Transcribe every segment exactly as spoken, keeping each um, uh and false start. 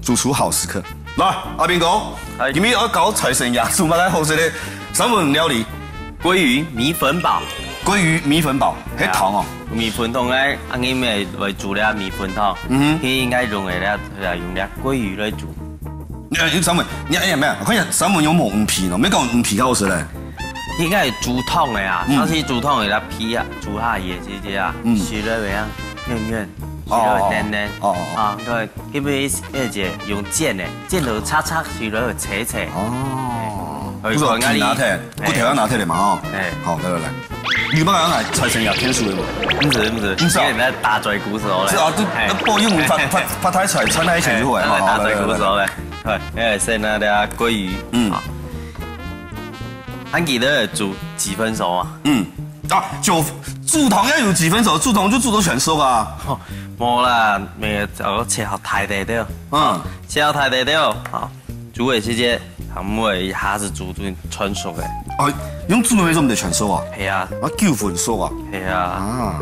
主廚好食客。來，阿兵哥，哎。今日愛教財神爺煮麼个好食个三文料理？鮭魚米粉煲。鮭魚米粉煲，係湯哦。米粉湯个，啊，你們會煮這米粉湯，嗯哼。佢應該用个咧，用這鮭魚來煮。你，你三文，你，哎呀，沒有，我看一下三文有無魚皮呢？沒講魚皮較好食嘞。應該係煮湯个啊，嗯。但是煮湯个，佢皮啊，煮下去个，這个啊，嗯。食落會啊，軟軟，食落會嫩嫩。哦，哦，哦，哦。啊，對。 因為那姐用煎个，煎到脆脆，食落脆脆。哦，哎，不是，皮拿忒，哎。骨頭要拿忒个嘛，吼。哎。好，來來來，你們要拿財神爺天數的嘛？不是不是，不是啊。因為你在打嘴鼓手嘞。是啊，都哎。不用發發發大財，賺那一錢就好了，哎，好，打嘴鼓手嘞。來來來來。哎，哎，先拿點鮭魚，嗯。好。還記得煮幾分熟啊？嗯，啊，就煮湯要有幾分熟，煮湯就煮到全熟啊。吼，無啦，每个都切好大塊的。 嗯。先要大塊了，好，煮个時節，佢毋會一下子煮到全熟个。哦，用煮个時節毋得全熟啊？係啊。啊，九分熟啊？係啊。啊。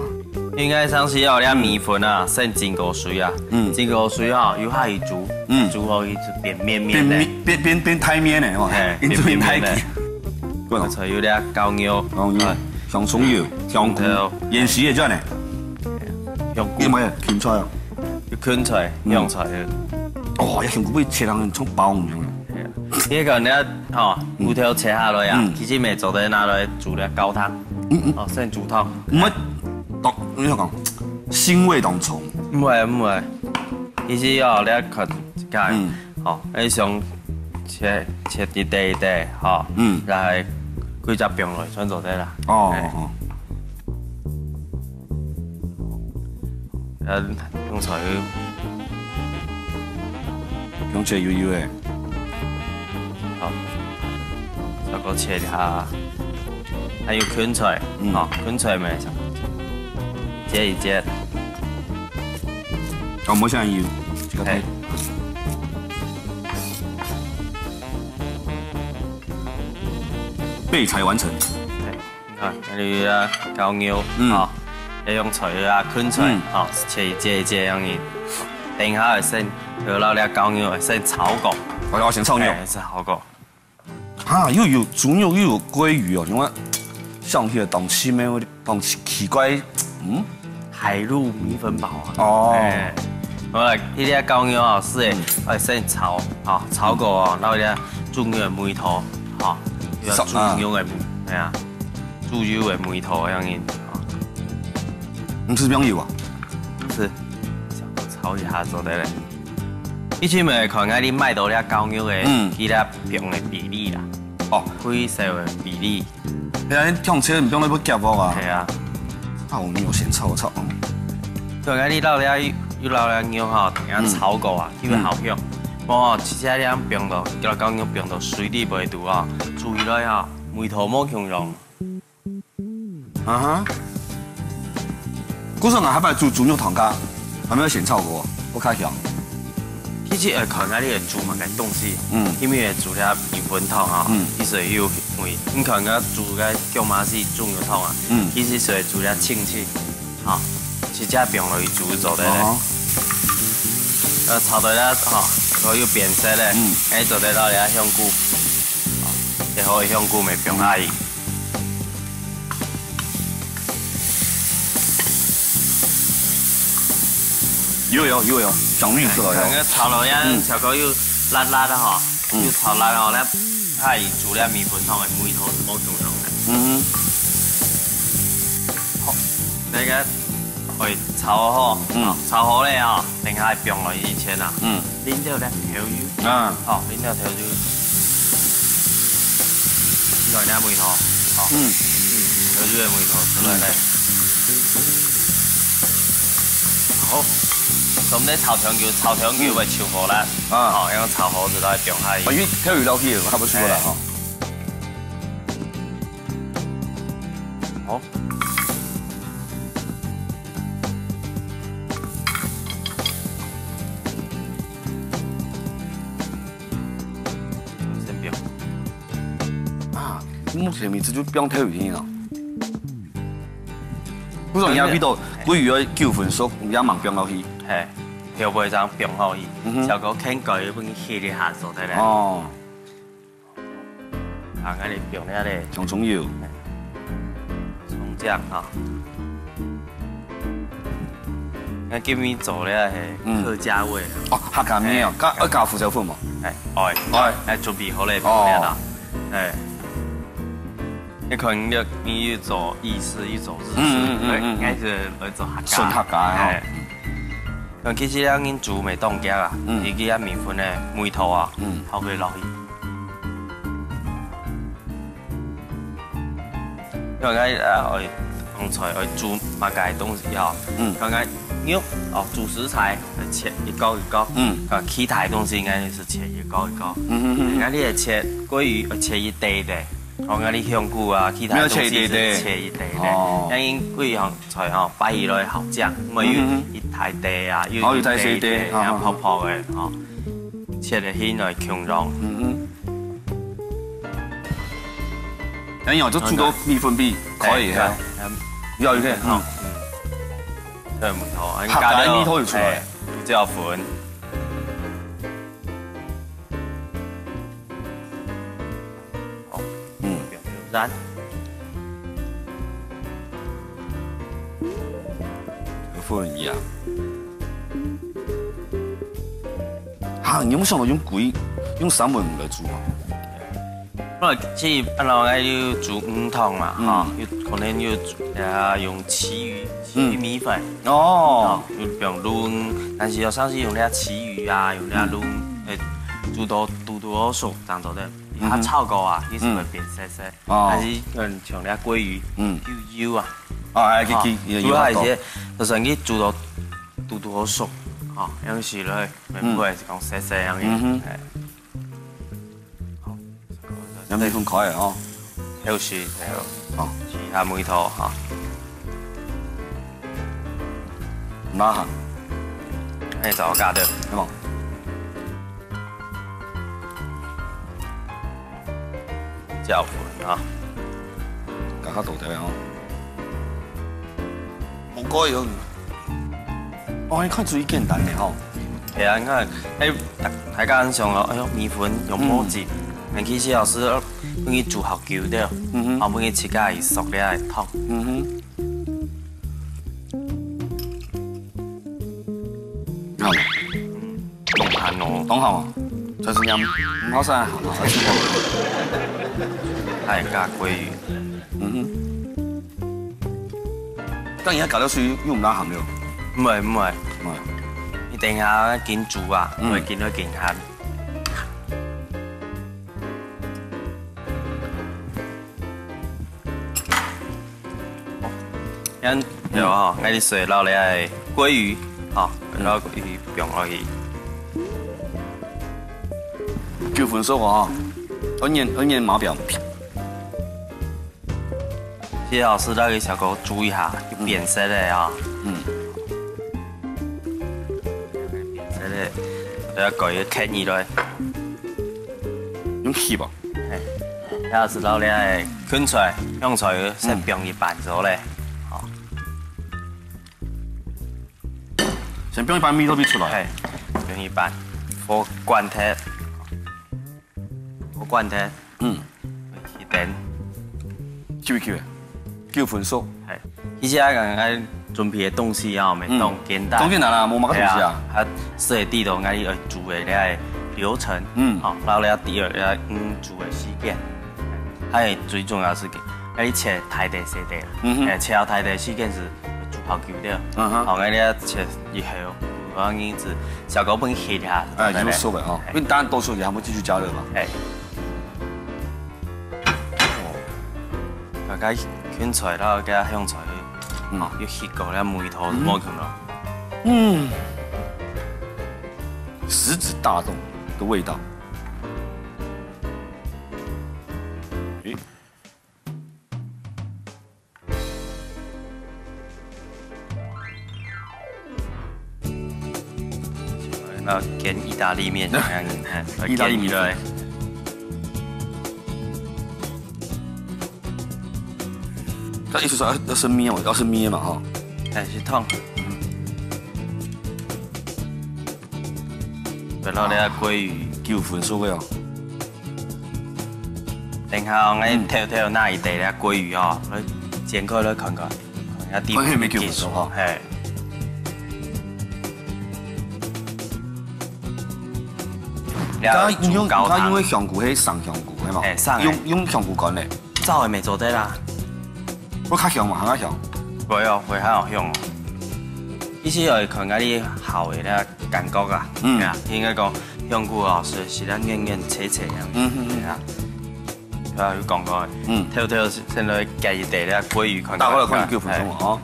應該上次要這米粉啊，先浸過水啊。嗯。浸過水啊，又下去煮，嗯。煮好佢就變綿綿个。變綿，變，變，變大綿个，哦。嘿，變，變大綿个。過來。再有這高油。高油，哎。香蔥油，香菇，對哦。芫荽也轉呢。香菇。你有沒有芹菜啊？ 有芹菜、嗯。香菜。哦，這香菇會切成像包一樣。係啊。你講你啊，吼，嗯。骨頭切下來啊，嗯。其實乜做得拿來煮了高湯。嗯嗯。哦，先煮湯。毋係，當，你講，腥味當重。毋會，毋會。其實哦，你愛看自家，嗯。吼，你想切，切一塊一塊，吼，嗯。來，歸隻放落去，全做得啦。哦，嘿。哦，哦。 呃，用菜去。用切幼幼个。好，再過切一下，還有芹菜，嗯。好，芹菜乜，切一切。哦，無想要，這個嘿。備菜完成。嘿。 你看，這裡啊，高油，嗯。吼，愛用菜啊，芹菜，嗯。吼，切一節一節恁樣。等一下先，落了高油，先炒過。哦，要先炒肉。哎，先炒過。哈，又有豬肉，又有鮭魚哦，因為想起來當奇妙，當奇怪，嗯。 海陸米粉煲啊。哦。哎，好啦，這個高油哦，係，嗯。愛先炒，吼，炒過哦，然後這豬肉个味道，吼，這個豬肉个，哎呀，豬油个味道恁樣，吼。毋係放油啊？毋係，炒一下做得了。以前乜看𠊎兜買到這高油个，嗯。佢這放个比例啦。哦。配色个比例。 係啊，你放切毋放，你會夾鑊啊。係啊。啊，有肉先炒炒。對，你摎這，又摎這肉吼，等下炒過啊，嗯。佢會好香。嗯。哦，直接這樣放到，叫高油放到水裡背肚啊，煮起來啊，味道無共樣。啊哈。故所𠊎下擺煮豬肉湯个，還無先炒過，會較香。 其實愛看𠊎兜个煮麼个東西，嗯。因為煮這米粉湯啊，嗯。其實有味。你看𠊎煮个薑嫲絲豬肉湯啊，嗯。其實係煮這清清，吼，直接放落去煮做得了。哦。呃，炒到這，吼，然後又變色了，嗯。哎，做得摎這香菇，吼，最好个香菇乜放下去。 有有有有，香味出來了。看，看，炒到這，嗯。炒到又辣辣个吼，嗯。又炒辣吼，該下煮這米粉湯个味道係無共樣个。嗯哼。好，該個，喂，炒好，嗯。炒好了吼，等下放落去以前啊，嗯。 淋兜這豆油。啊。好，淋兜豆油。你看這味道，好。嗯。嗯，豆油个味道出來了。嗯。好，所以𠊎兜炒香油，炒香油會臭火啦。嗯。啊。好，用炒火子來放下去。哦，因為豆油落去，差不多出來了哈。哎。好。 先放。啊，目前為止就放豆油去了。不然你要味道，嘿。鮭魚愛九分熟，你要猛放落去。嘿。調味正放好去，嗯哼。小可牽過分翕一下就得了。哦。啊，𠊎來放了咧。蔥蔥油。蔥薑哈。𠊎今日做了係嗯。客家味啊。哦，客家味啊，哎。加，愛加胡椒粉無？哎，愛。愛。哎，準備好咧，哦。放了啦。哎。你可能你，你又做意式，又做日式，嗯，嗯，嗯，對，嗯，嗯。應該係來做客家。純客家哦。哎。 但其實這人煮毋會當遽啊，嗯。佢个米粉个味道啊，嗯。透過落去。因為𠊎呃，愛，講出來愛煮麼个東西哦。嗯。講𠊎肉哦，主食材切一角一角，嗯。啊，其他个東西應該係切一角一角。嗯，嗯，嗯，嗯。𠊎你係切鮭魚，愛切一垤垤。哦，𠊎你香菇啊，其他个東西係切一垤垤。沒有切一垤垤。哦。因為鮭魚吼， 菜吼，擺起來好醬，因為有嗯哼。一大垤啊，有哦，有大細垤，一垤垤，啊，啊，泡泡个，吼，切个起來共樣。嗯哼。哎呀，這煮到米粉皮，可以哈。哎，哎，要一片，好，嗯。嗯。對，沒錯，客家个味道有出來。哎，胡椒粉。 哦，嗯。不用，不用，然。和風一樣。哈，你有沒有想到用鮭，用三文魚來煮啊？不，其實本來𠊎有煮魚湯嘛，嗯。哈，有可能有煮，啊，用旗魚，旗魚嗯。米粉。哦。哦，有用滷，但是有時候係用那旗魚啊，用那滷，嗯。哎，煮到，煮到好熟，正做得。 嗯哼。佢炒過啊，佢係會變色色，哦。但是，嗯，像這鮭魚，嗯。又油啊。哦，哎，佢，哦，佢，佢有法度。主要係，就算佢煮到嘟嘟好熟，哦，有時咧，嗯。會係講色色樣个，嗯哼。哎。好。有米粉開个哦。有時，對哦。好。其他味道哈。 哪行？哎，找我加的。係無？椒粉啊。加較多點哦。無過油。哦，你看注意簡單个吼。係啊，你看，哎，大，大家很想咯，哎喲，米粉用無盡，嗯。但其實老師，分佢煮好久的，嗯哼。好，分佢自家去熟了來燙。嗯哼。 好。嗯，當鹹哦。當鹹哦。就是這樣，毋好晒，好，好，好。哎，加鮭魚。嗯哼。但你愛加了水又毋罅鹹了。毋會，毋會。毋會。你等一下緊煮啊，嗯。會緊會緊鹹。 哦，恁，對吼，𠊎這水撈了个鮭魚，吼，撈鮭魚放落去。九分熟哦，恩言，恩言麻表。其實老師，那個小可注意下，有變色个啊。嗯。變色个，都要搞一個刻意來。用吸吧。 嘿，這係撈了个芹菜、香菜，先放一半左右咧。好。先放一半米都必出來。嘿，放一半，火關忒，火關忒。嗯。去等。去不去？九分熟。嘿。 其實啊，剛剛準備个東西啊，無當簡單。嗯，當簡單啦，無麼个東西啊。係啊，佢係知道𠊎愛煮个這个流程，嗯。吼，然後咧第二，愛，嗯，煮个時間。還有最重要係，愛切大垤細垤啦。嗯哼。哎，切到大垤時間係煮好久了。嗯哼。好，𠊎這切以後，然後你只小可分佢翕一下，哎，對不對？就熟了哈，哎。因為當然多出去還會繼續加熱嘛。哎。 哦，大概芹菜啦，加香菜，嗯。哦，又吸過了味道，嗯。無可能。嗯，食指大動的味道。誒， 那煎意大利麵，意大利麵。意大利麵。佢意思係愛，愛係麵哦，愛係麵嘛，吼。哎，係湯。然後呢，啊，鮭魚。九分熟个哦。等下哦，𠊎偷偷拿一垤个鮭魚哦，來煎開來看看，看下底看下有無九分熟哦。嘿。剛剛用，剛剛用个香菇係生香菇，係嘛？嘿，生个。用，用香菇乾个。 燥个乜做得啦。會較香嘛，還較香。會哦，會較好香哦。其實愛看該你烤个那感覺啊，嗯。對啊，應該講香菇哦，係，係咱軟軟脆脆樣。嗯，嗯，嗯。對啊。對啊，有講過，嗯。偷偷先來加一垤那鮭魚看看。打開來看九分熟嘛，吼。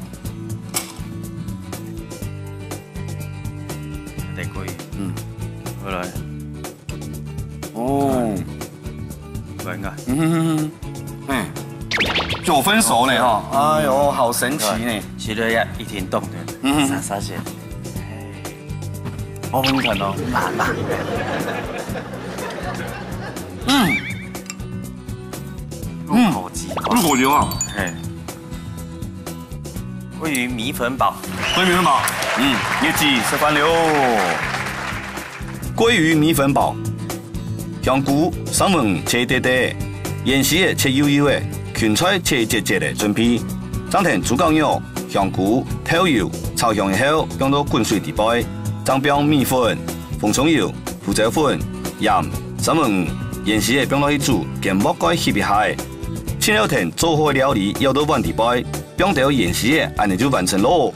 哎。對，鮭魚。嗯。好來。 哦。應該。嗯哼哼哼，哎，九分熟呢哈，哎呦，好神奇呢。對，其實也一定凍的，嗯哼。沙沙些。我們看哦，慢慢。嗯。入口即化。入口即化。嘿。鮭魚米粉包。鮭魚米粉包。嗯，月子食飯了。 鮭魚米粉包。香菇、三文魚切垤垤，芫荽仔切幼幼仔，芹菜切一節節仔準備。正添豬絞肉、香菇、豆油炒香以後，放到滾水底背，正放米粉、紅蔥油、胡椒粉、鹽、三文魚、芫荽仔放落去煮，將鑊蓋翕一下仔。盡了添做好个料理舀到碗底背，放兜芫荽仔，恁呢就完成咯。